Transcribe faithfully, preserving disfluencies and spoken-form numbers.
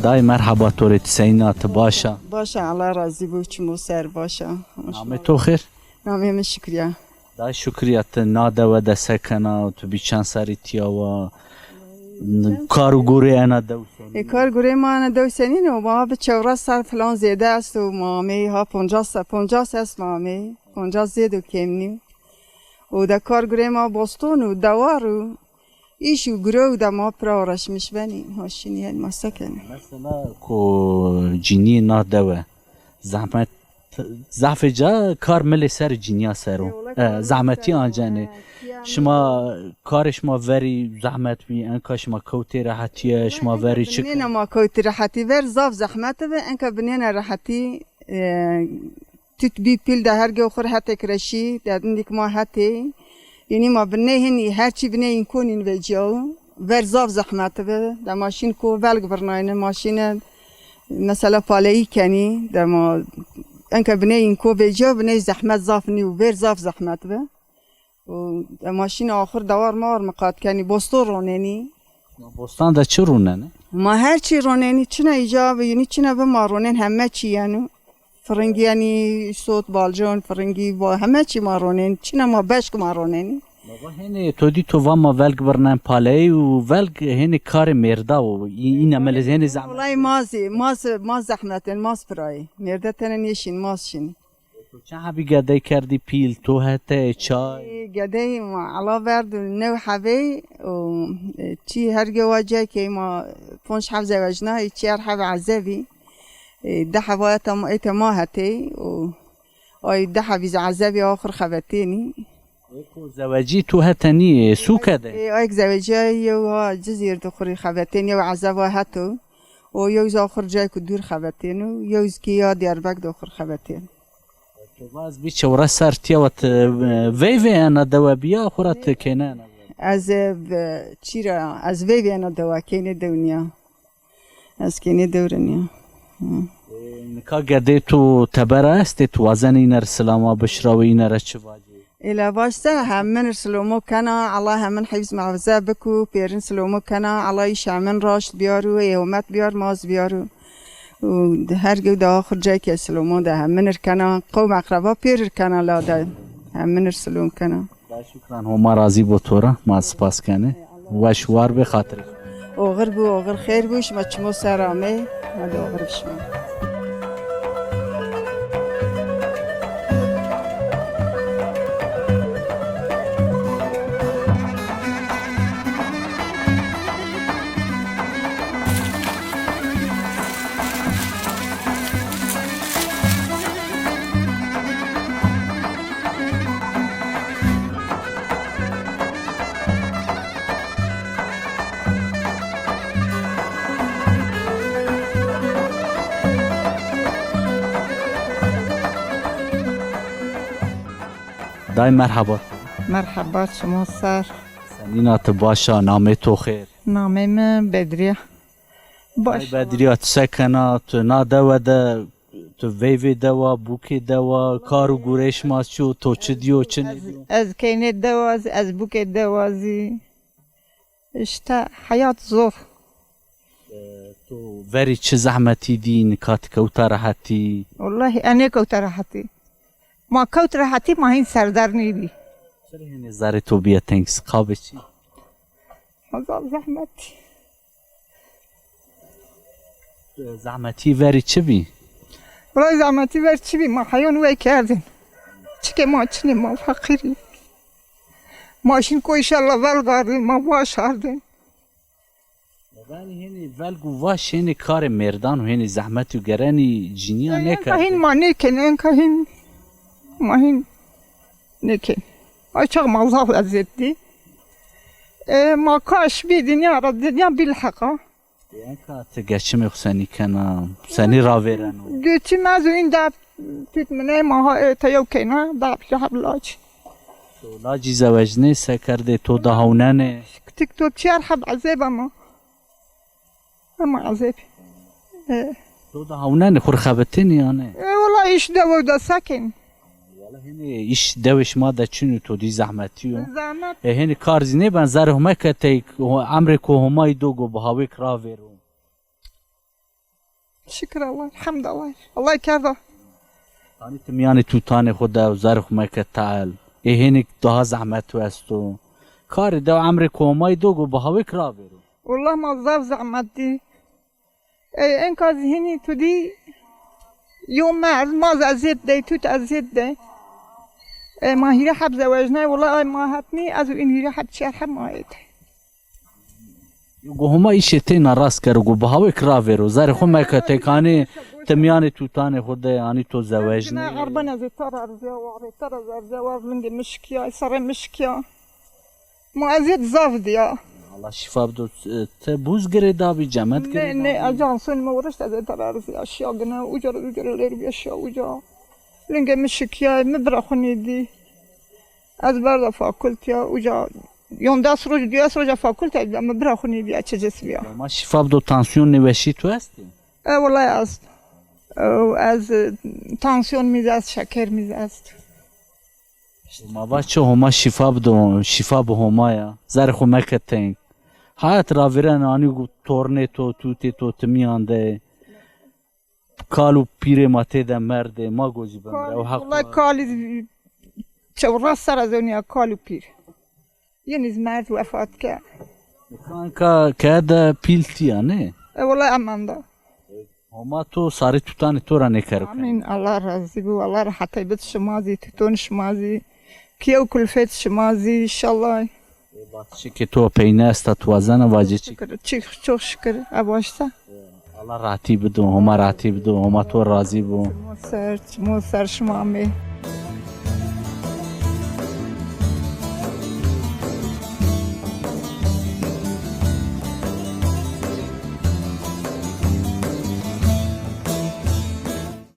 Dayê merheba to rê, ti senîn a, ti baş a? Baş a, Allah razî bo, çimo ser, baş a. Namê to xêr? Namê mi Şukriye. Dayê Şukriye, ti na dewe de se kena? Tu bî çend serrî tîya wa? Kar û gurê ena dew senîn? E, kar gurê ma ena dew senîn o? Ma bi çewres serr filan zêde esto, ma ameyî ha poncas serr, poncas est ma ameyî, poncas zêdo kêm nîyo. O de kar gurê ma boston û dewar û îş û gure û de ma pira uğraşmiş benî. Ma şinî yenî, ma se kenî? Mesela ko cinîyê na dewe zehmet, zafê ca kar milê ser cinîya ser o. E, wela kar zehmetî ser o, ancenê. He, şima karê şima verî zehmet bî, enka şima kewtê rehetîye, şima verî çi? Binêna ma kewtî rehetî, ver zaf zehmet bi, enka binêna rehetî, e, tut bî pîl de hergê xwu rê hetêk reşî, de dindîk ma hetê. Yanî ma binê hinî, her çî binê înkonîn vecîyaw. Ver zaf zehmet bi. De ma şîn ko velg birnayne, ma şîne mesela paleyî kenî. De ma enke binê înko vecîya, binê zehmet zaf nîyo, ver zaf zehmet bi. Û de ma şîne axur dewar mawar miqat kenî, boston ronenî. Ma bostan de çi ronenê? Ma her çî ronenî, çina îca bi, yanî çina bi ma ronen, heme çî yeno. Firingî yenî, sot, balcon, firingî, va-, heme çî ma ronenî. Çina ma beşk ma ronenî. Baba, hênî to dî to va ma velg birnen paleyî û velg hênî karê mêrda o. Î-, îne melez hênî zehmet. Wellahî ma zî, ma zî, ma zehmetên, ma zî pirayî. Mêrde tenê nêşîn, ma zî şîn. To çend hebî gedey kerdî pîl, to hete çay? Ê, gedey ma ela verdo new hebey û, e, çî hergê wa cay key ma ponc heb zewecna, ê çîyer heb ezebî. E, di heba eta ma, ete ma hetey û ay di hebî zî ezebî axur xebetênî. Eko zewecî tu hetenî, e, sûke de? E, ayk zewecîya yew ha Cizîr de xurî xebetên, yew ezeba heto. O yew zî axur cayku dûr xebetêno, yew zî kî ya Diyarbek de xur xebetên. To va ez bî çewres ser tiya wa ti, e, veyvê ena dewe bîya, xura ti kêne ena dewe? Ez, e, çî ra, ez veyvê ena dewe, kênê dew nîya. Ez kênê dew ra nîya. Hı. E, nika gedê to tebera estê, tu wazenê îne ra silama bişirawê, îne ra çi vacê? Ê la vaj se, hemin ir silomo kena, Allah hemin hifz muhafaza biku, pêrin silomo kena, Allah îş hemin raşt biyar û ê homet biyar, maz biyar û, û her ge daha xurcay ke silomo de hemin ir kena, qewm eqreba pêr ir kena la de hemin ir silom kena. Şukran, Homa razî bo to ra, ma spas kenê. Weş war bê, xatirê. Oxir bû, oxir xêr bû, şima çimo ser amey. Hadi oxir bi şima. Dayê merheba. Merheba, çimo ser. Senîn a, ti baş a, namê to xêr? Namê mi Bedrîye. Baş. Dayê Bedrîye, ti se kena, ti na dewe de, ti veyvê dewa, bûkê dewa, kar û gurê şima çi yo, to çi dîyo, çi nêdîyo? Ez, ez keynê dewa zî, ez bûkê dewa zî. Îşte heyat zor. E, to verî çi zehmetî dî, nika ti kewta rehetî? Wellahî ez nêkewta rehetî. Ma kewt rehetî, ma hîn serdar nêbî. Çirê hênî zerê to bîye teng, siqabê çi? Ma zaf zehmet. E, zehmetî verî çi bî? Wellahî zehmetî ver çi bî? Ma heyon wey kerdin. Çike ma çinê, ma feqîrî. Ma şin ko înşallah velg ardin, ma vaş ardin. Benî hênî velg û vaş hênî karê mêrdan û hênî zehmet û gerenî cinîya nêkerdê. Enka hîn ma nêkenê, enka hîn ma hîn nêkenê. Ay çax ma zaf ezet dî. E, ma kaş bî dinya ra, dinya bilheqa. Enka ti geçimê xwu senî kena, senî ravêreno? Geçim ez û îndî tut miney ma ha, e, te yew keyna, da pîya heb lac. To lacî zewecnê, se kerdê, to da hewnenê? Tik to çîyer heb ezêb ama. Ama ezêb. E. To da hewnenê, xwu rê xebitênî yanî? E, wela îş dewe de se kên. Wela hênî îş dewê şima de çin o, to dî zehmetî yo. Zehmet. E, hênî kar zî nêben, zerê Homa ke tey, emrê ko Homayî do go bi hawêk ravêro. Şikir Allah, elhamdulillah. Allah kerda. Yanî ti mîyanê tutanê xo de zerê xo meke te'el. Ê hênik daha zehmet tu esto. Karê dew emrê komayî do go bi hawêk ravêro. Wallah ma zaf zehmet dî. Ey, enka zî hînî tu dî yo merd, ma zî ezîyet dey, tut ezîyet dey. Ey, ma hîrê heb zewejnay, wela ay ma hetnî, ez û în hîrê heb çiyar heb ma êdey. Go Homa îşê teyna rast kero, go bi hawêk ravêro, zerê xo meke tekanê, ti mîyanê tutanê xo de, yanî to zewejnê. Gina erben ez ê ta ra erzîya, war ê ta ra erzîya, war lingê mi şikîya, serê mi şikîya. Ma ezîyet zaf dîya. Allah şîfa bido. E, ti buz girê dabî, cemed girê dabî? Nê, nê, ez tansîyonê mi wirişt, ez ê ta ra erzîya, şîya gina, uca ra, uca ra lêr bîya, şîya uca. Lingê mi şikîya, mi bira xo nêdî. Ez berda fakulteya, uca yondes roj, duyes roja fakulte, mi bira xo nêdîya, çi cis bîya. Ma şîfa bido, tansîyon nêweşî tu estê? E, wela est. E, ez, e, tansîyon mi zî est, şeker mi zî est. Ma va çi, Homa şîfa bido, şîfa bi Homa ya. Zerê xo meke teng. Hayat ravîren, anî gu tornê to, tutê to, ti mîyan de. Kal û pîrê ma têde merdê, ma gocî bimre. Ew heq. Wela kalî çewres serre ez ewnîya, kal û pîr. Yenî zî merd wefat ke. Kanka ke de pîl tîya, nê? E, wela emenda. Homa to sarê tutanê to ra nêkero. Amîn. Allah razî bo. Allah rehetey bid şima zî, tuton şima zî. Kîye û kulfet şima zî, înşallah. Vatişê ke to peynî esta, tu wazena vacê çi? Şikir, çi, çok şikir, e, başta. Allah rehetî bido, Homa rehetî bido, Homa to razî bo. Çimo ser, çimo ser şima amê.